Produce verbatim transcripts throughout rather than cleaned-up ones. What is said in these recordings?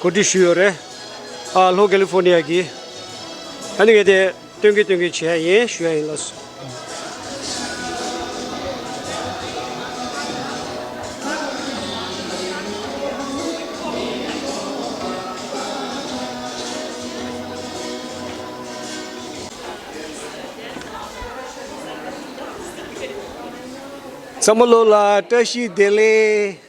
གོ་སྒྲིག་ཞུས་ཡོད་རེད། ཨ་ལྷོ་ཀེ་ལི་ཧྥོར་ནི་ཡ་གི། ཨ་ནི་ངས་དེ་སྟོན་གི་སྟོན་གི་བྱས་ཡིན་ཞུ་ཡ་ཡིན་ལགས། ཚང་མ་ལོ་ལ་བཀྲ་ཤིས་བདེ་ལེགས།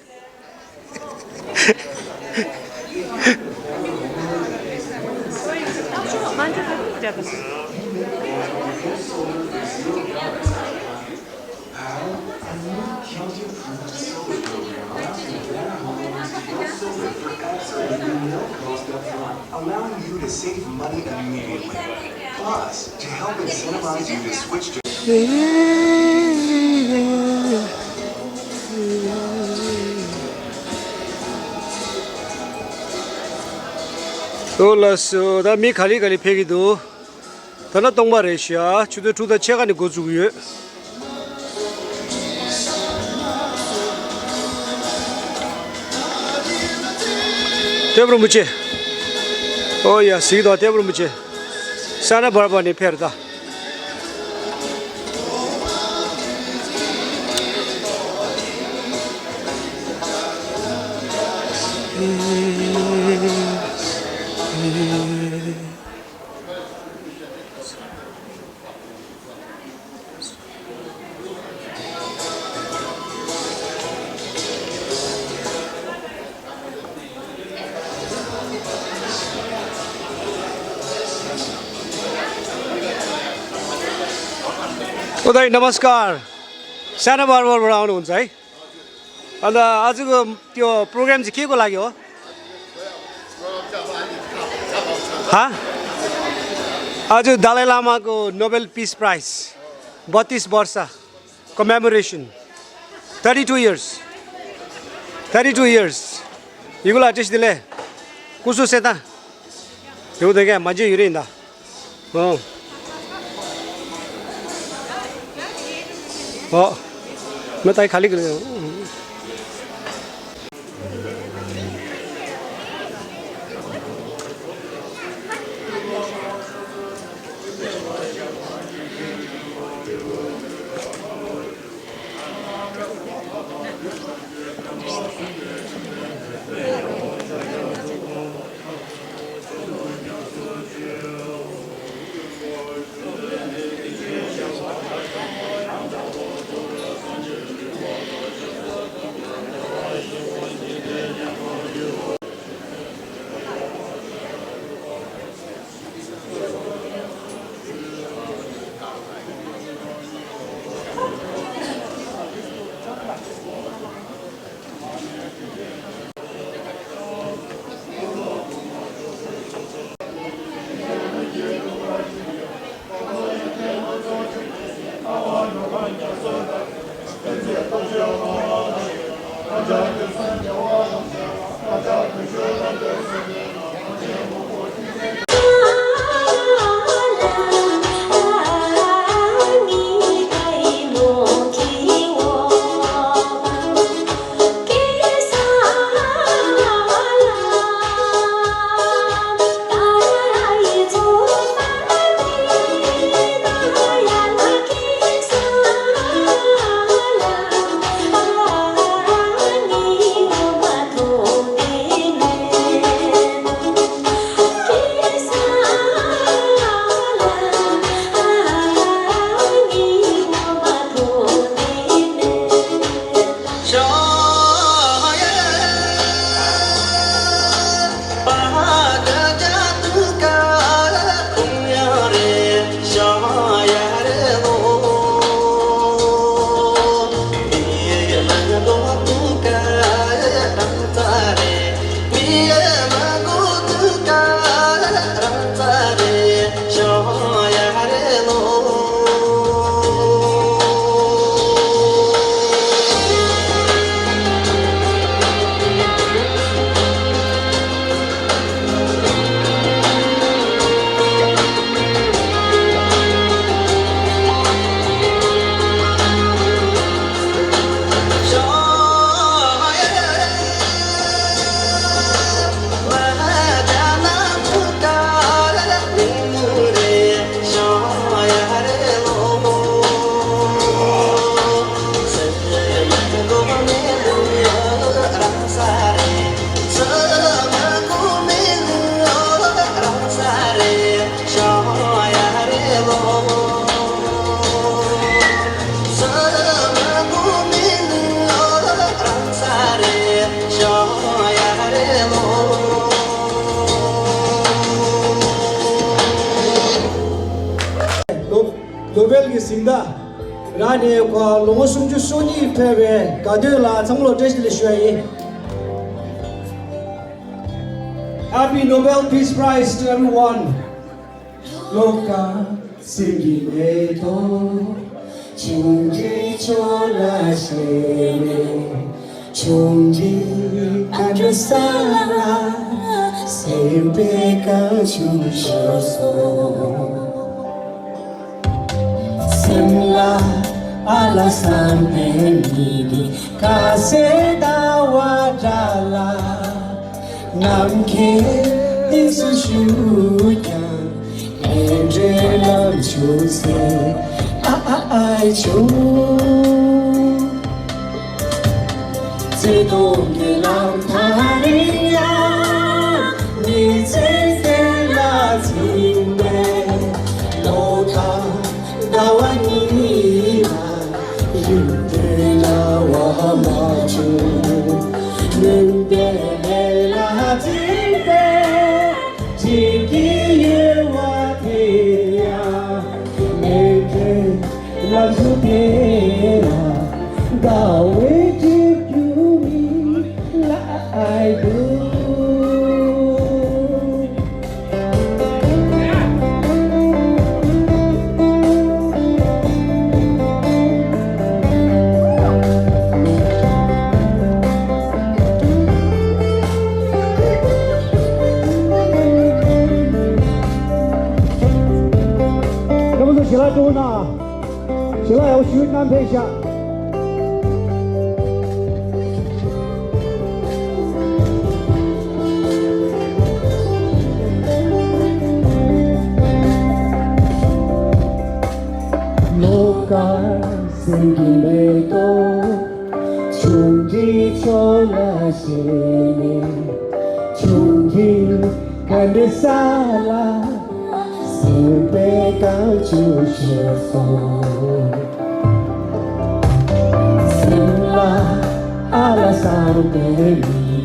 Allowing you to save money immediately. Plus, to help incentivize you to switch to ཨོ་ལགས་སོ། ད་མི་ག་ལེ་ག་ལེ་ཕེབས་ཀྱི་འདུག་ད་ནི་སྟོང་པ་རེད་ཤག་ཆུ་ཚོད་དྲུག་དང་ཕྱེད་ཀ་ནས་འགོ་བཙུགས་ཡོད། ཏེ་བུ་རིན་པོ་ཆེ། ཨོ་ཡ་གཟིགས་དང་ཏེ་བུ་རིན་པོ་ཆེ། ས་ན་བར་བར་ནས་ཕེབས་རེད་ད། उदय नमस्कार। सानो बराबर आउनुहुन्छ है। अन्त आजको त्यो प्रोग्राम चाहिँ के को लागि हो? हाँ? आज दलाई लामाको नोबेल पिस प्राइज बत्तिस वर्ष कमेमोरेसन। Thirty two years. Thirty two years. Yugula test dile. Kusu seta. Yude ke maje yuri nda. Oh. Oh. Matai khali kare. ནོ་བེལ་གྱི་གཟེངས་རྟགས་རག་ནས་ཁོ་ལོ་ངོ་སུམ་ཅུ་སོ་གཉིས་ཕེབས་པའི་དགའ་སྟོན་ལ་ཚང་མ་ལ་བཀྲ་ཤིས་བདེ་ལེགས་ཞུ་ཡ་ཡིན། Happy Nobel Peace Prize to everyone. ལོ་དཀར་སེམས་ཀྱི་མེ་ཏོག་ཆུང་འདྲིས་ཕྱོགས་ལ་བཞད་ནས། ཆུང་འདྲིས་ཨ་འདྲ་ས་ལ་སེམས་པའི་སྐར་ཆུང་ཤོར་སོང་། སེམས་ལ་ཨ་ལ་བསམ་པའི་མི་དེ་དཀར་གསལ་ཟླ་བ་འདྲ་ལ། ནམ་མཁའི་གཏིང་སུ་བཞུགས་ཀྱང་། ལས་འབྲས་ལམ་འཇུག་ཟེར་ཨ་ཨ་ཨ་བྱུང་། བརྩེ་དུང་གི་ལམ་ཐག་རིང་ཡང་། མི་ཚེ་གཏན་ལ་འཛིན་པའི་ལོ་ཐག་ཟླ་བ་གཉིས་ལ། རིང་པོའི་རྣ་བ་མ་བྱུང་། མུན་པའི་ལས་ལ་འཛིན་པའི་དྲིན་གྱི་གཡོ་བ་དེ་ཡང་། ལས་འབྲས་ལམ་འཇུག་དེ་ལ་ཟླ་བའི་གྲིབ་ཀྱུ་མིག་ལ་ཨའི་དུ། རྣམ་པ་ཚོ་ཞལ་ལག་སྤྲོ་པོ་གནང་། ཞལ་ལག་ཡག་པོ་ཞུ་གནང་ཕེབས་ཤག་ལོ་དཀར་སེམས་ཀྱི་མེ་ཏོག་ཆུང་འདྲིས་ཕྱོགས་ལ་བཞད་ནས། ཆུང་འདྲིས་ག་འདྲ་ས་ལ། སེམས་པའི་སྐར་ཆུང་ཤོར་སོང་། སེམས་ལ་ཨ་ལ་བསམ་པའི་མི།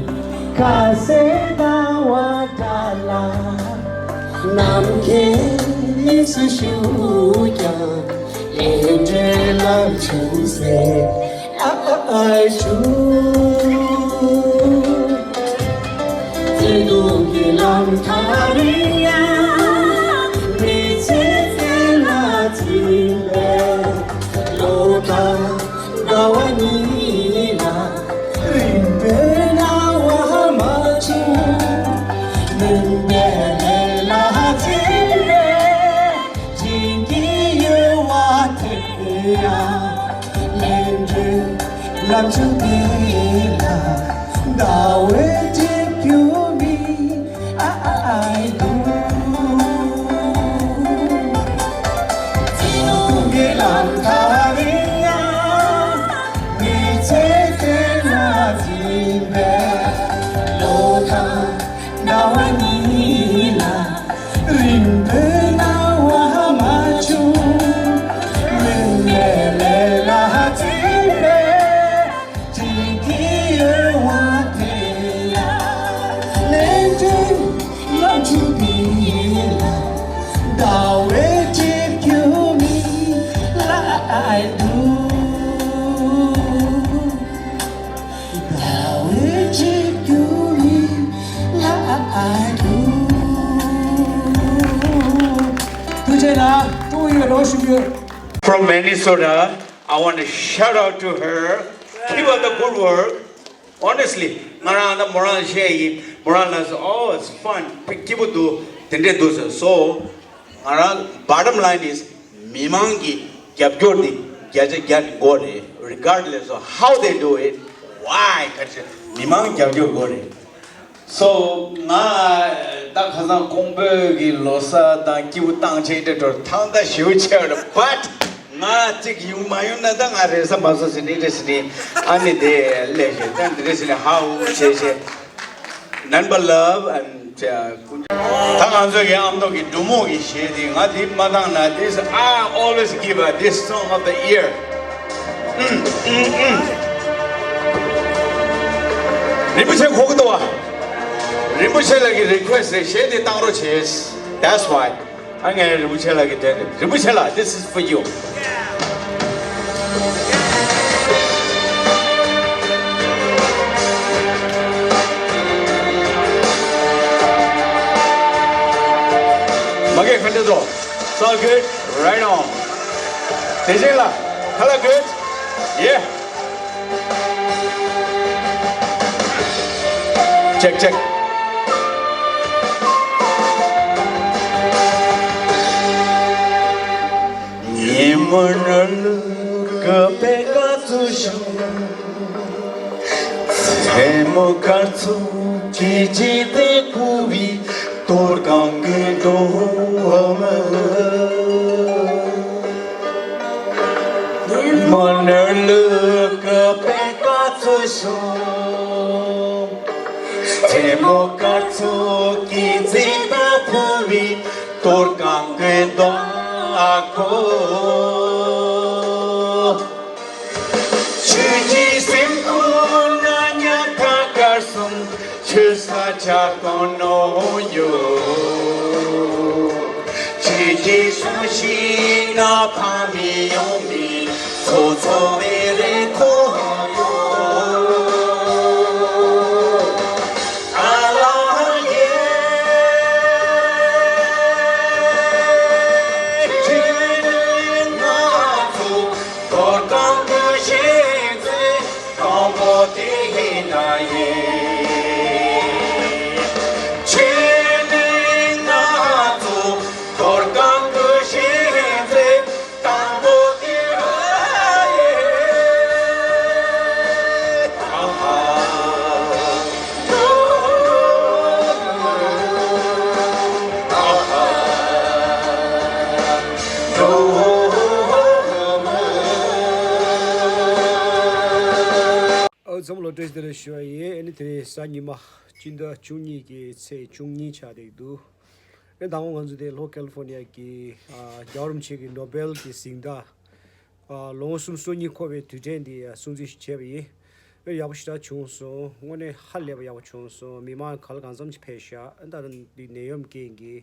དཀར་གསལ་ཟླ་བ་འདྲ་ལ། ནམ་མཁའི་དབྱིངས་སུ་བཞུགས་ཀྱང་། ལས་འབྲས་ལམ་འཇུག་ཟེར་ཨ་ཨ་ཨའི་བྱུང་། བརྩེ་དུང་གི་ལམ་ཐག་རིང་ཡང་། མི་ཚེ་གཏན་ལ་འཛིན་པའི་ལོ་ཐག་ཟླ་བ་གཉིས་ལ། རིང་པོའི་རྣ་བ་མ་བྱུང་། མུན་པའི་ལས་ལ་འཛིན་པའི་དྲིན་གྱི་གཡོ་བ་དེ་ཡང་། ལས་འབྲས་ལམ་འཇུག་དེ་ལ་ཟླ་བའི་གྲིབ་ཀྱུ་མིག་ཨ་ཨ་ཨའི་དུ། བརྩེ་དུང་གི་ལམ་ཐག་རིང་ཡང་། མི་ཚེ་གཏན་ལ་འཛིན་པའི་ལོ་དང་ཟླ་བ་གཉིས་ལ། རིང་པོའི་རྣ་བ་མ་བྱུང་། མུན་པའི་ལས་ལ་འཛིན་པའི་དྲིན་གྱི་གཡོ་བ་དེ་ཡང་། ལས་འབྲས་ལམ་འཇུག་དེ་ལ། ཟླ་བའི་གྲིབ་ཀྱུ་མིག་ལ་ཨའི་དུ། ཟླ་བའི་གྲིབ་ཀྱུ་མིག་ལ་ཨའི་དུ། ཐུགས་རྗེ་གནང་། ཀྲུང་ཡོད་རོགས་ཞུ་རྒྱུ། From Minnesota, I want to shout out to her. Keep up the good work. Honestly, ང་རང་ད་མོ་རང་བཤད་ཡིན། མོ་རང་ལ་སོ། Oh, it's fun. སྐྱིད་པོ་འདུག་དེ་འདྲས་འདུག་ཟེར། So, ང་རང་bottom line is མི་མང་གི་རྒྱབ་སྐྱོར་དེ་བརྒྱ་ཆ་བརྒྱ་དགོས་རེད། Regardless of how they do it, why, ག་རེ་བྱས་མི་མང་རྒྱབ་སྐྱོར་དགོས་རེད། So, ང་ད་ཁ་སང་ཀོང་པོའི་གི་ལོ་གསར་དང་སྐྱིད་པོ་བཏང་བྱས་དེ་འགྲོ་ཐང་ད་ཞེ་པོ་ཆེ་བ་རེད། But ང་གཅིག་ཡོང་མ་ཡོང་ན་ད་ང་རེད་ས་མ་སོ་ཟེར་ནི་རེད་ཟེར་ནི། ཨ་ནི་དེ་ལས་ཞེ་ད་འདི་རེད་ཟེར་ནི་ཧ་འུ་བྱས་བྱས། None but love and uh, ད་ང་ཚོའི་གི་ཨ་མདོ་གི་འབྲུག་མོ་གི་གཞས་དེ་ང་དེ་མ་བཏང་ན། This, I always give a, this song of the year. ཨུམ་ཨུམ་ཨུམ། རིན་པོ་ཆེ་གོ་གི་འདུག་བ། རིན་པོ་ཆེ་ལགས་ཀྱི་request་རེད། གཞས་དེ་བཏང་རོགས་བྱས། That's why. ཨ། ངས་རིན་པོ་ཆེ་ལགས་ཀྱི་དེ། རིན་པོ་ཆེ་ལགས། This is for you. མ་གི་ཁ་འདྲ་དོ། It's all good. Right on. དེ་བཞིན་ལ། Color good. Yeah. Check, check. ཉིན་མོ་ནོར་ལུག་གི་པད་ཀ་ཚོ་ཞོན། མཚན་མོ་སྐར་ཚོགས་ཀྱི་འཇིག་རྟེན་ཁུ་བའི་གཏོར་སྒང་གི་འགྲོ་བ་མི། མོ་ནོར་ལུག་གི་པད་ཀ་ཚོ་ཞོན། མཚན་མོ་སྐར་ཚོགས་ཀྱི་འཇིག་རྟེན་ཁུ་བའི་གཏོར་སྒང་གི་འདོན་ཨ་ཁོ། ཁྱོད་ཀྱི་སེམས་ཁོང་ན་ཉག་ཕྲ་དཀར་གསུམ། ཁྱོད་ས་ཆ་གང་ན་ཡོད། ཁྱོད་ཀྱི་གསུང་ཤིང་ན་ཕ་མེས་ཡང་མེས། ཚོ་ཚོ་བའི་རེ་ཁོ་ཡོད། ཨ་ལ་ཡེ། ཁྱོད་ནི་ང་ཚོ་གཏོར་སྒང་གི་གཞས་ཚིག་དང་པོ་དེ་ཡིན་ན་ཡིན། ཁྱོད་ནི་ང་ཚོ་གཏོར་སྒང་གི་གཞས་ཚིག་དང་པོ་དེ་ཡིན་ན་ཡིན། ཨ་ཧ། ཨོ། འཛོམས་ལོ་བཀྲ་ཤིས་བདེ་ལེགས་ཞུ་བ་ཡིན། ཨ་ནི་དེ་རིང་གཟའ་ཉི་མ་སྤྱི་ཟླ་བཅུ་གཉིས་ཀྱི་ཚེས་བཅུ་གཉིས་ཆགས་བསྡད་འདུག་ཨ། དང་པོ་ང་ཚོ་དེ་ལྷོ་ཀ་ལི་ཧྥོར་ནི་ཡ་གི། ཨ། རྒྱལ་བ་རིན་པོ་ཆེ་གི་ནོ་བེལ་གྱི་གཟེངས་རྟགས། ཨ། ལོ་ངོ་སུམ་ཅུ་སོ་གཉིས་འཁོར་བའི་དུས་དྲན་འདི་སྲུང་བརྩི་ཞིག་བྱས་པ་ཡིན། ཨེ། ཡག་པོ་ཞེ་དྲག་བྱུང་སོང་། དངོས་གནས་ཧ་ལས་པ་ཡག་པོ་བྱུང་སོང་། མི་མང་ག་ལ་གང་འཚམ་ཞིག་ཕེབས་ཤག་ཨ། ད་ལྟ་འདི་ནད་ཡམས་རྐྱེན་གྱིས་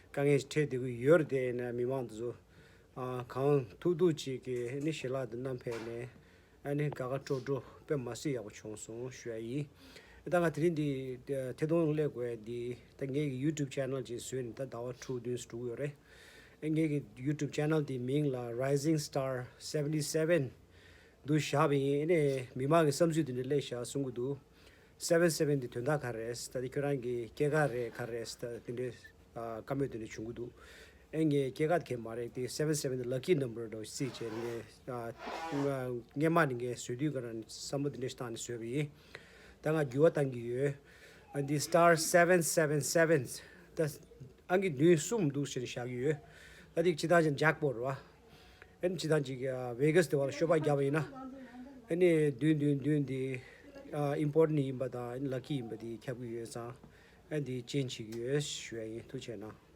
དཀའ་ངལ་ཞིག་འཕྲད་བསྡད་ཀྱི་ཡོད་རེད། དེ་ཡིན་ན་མི་མང་དེ་ཚོ། ཨ། གང་ཐུབ་ཐུབ་ཅིག་གིས་ནི་ཞལ་ལག་འདི་བསྣམས་ཕེབས་ནས། ཨ་ནི་དགའ་དགའ་སྤྲོ་སྤྲོ་དཔེ་མ་སྲིད་ཡག་པོ་བྱུང་སོང་ཞུ་ཡ་ཡིན། ད་ང་དེ་རིང་འདི་ཐད་གཏོང་སླེབས་དགོས་ཡ་འདི། ད་ངེད་ཀྱི་ཡུ་ཊུབ་ཆེ་ནལ་ཅིག་བཟོས་ནས་ད་ཟླ་བ་དྲུག་བདུན་ཙམ་འགྲོ་གི་ཡོད་རེད། ཨ། ངེད་ཀྱི་ཡུ་ཊུབ་ཆེ་ནལ་དེའི་མིང་ལ་Rising Star seventy seven འདུག་བཞག་པ་ཡིན། ཨ་ནི་མི་མང་གི་བསམ་ཚུལ་དེ་འདྲ་སླེབས་ཤག་གསུང་གི་འདུག seven seven འདི་དོན་དག་ག་རེ་རེད། ད་འདི་ཁྱོད་རང་གི་སྐྱེས་སྐར་རེད་ག་རེ་རེད། ད་འདི་འདྲའི། ཨ། བཀའ་མོལ་དེ་འདྲ་བྱུང་གི་འདུག་ཨེ། ངའི་སྐྱེས་སྐར་དེ་མ་རེད། དེ་seven seven དེ་lucky number འདྲ་བོ་ཞིག་བརྩིས་བྱས་ནས། ཨ། སྔ་མ་ནས་ངས་བཟོ་དུས་ག་རང་བསམ་བློ་དེ་འདྲ་ཞིག་བཏང་ནས་བཟོས་པ་ཡིན། ད་ང་འགྱུར་བ་གཏང་གི་ཡོད། ཨ། འདི་Star seven seven seven ད་ཨང་ཀི་བདུན་གསུམ་འདུག་ཟེར་ནས་བཞག་གི་ཡོད། ད་དེ་སྤྱིར་བཏང་ཅིག་ཇེག་པོཊ་རེད་བ། ཨ་ནི་སྤྱིར་བཏང་ཅིག་ཨ། ཝེ་གྷ་སི་དེ་བ་ལ་ཤོ་པ་བརྒྱབ་པ་ཡིན་ན། ཨ་ནི་བདུན་བདུན་བདུན་དེ། ཨ། ཨིམ་པོར་ཊན་ཡིན་པ་དང་ཨ་ནི་ལ་ཀི་ཡིན་པ་དེ་ཁྱབ་ཀྱི་ཡོད་ཙང་། ཨ། འདི་ཅན་བྱེད་ཀྱི་ཡོད་ཞུ་ཡ་ཡིན། ཐུགས་རྗེ་གནང་།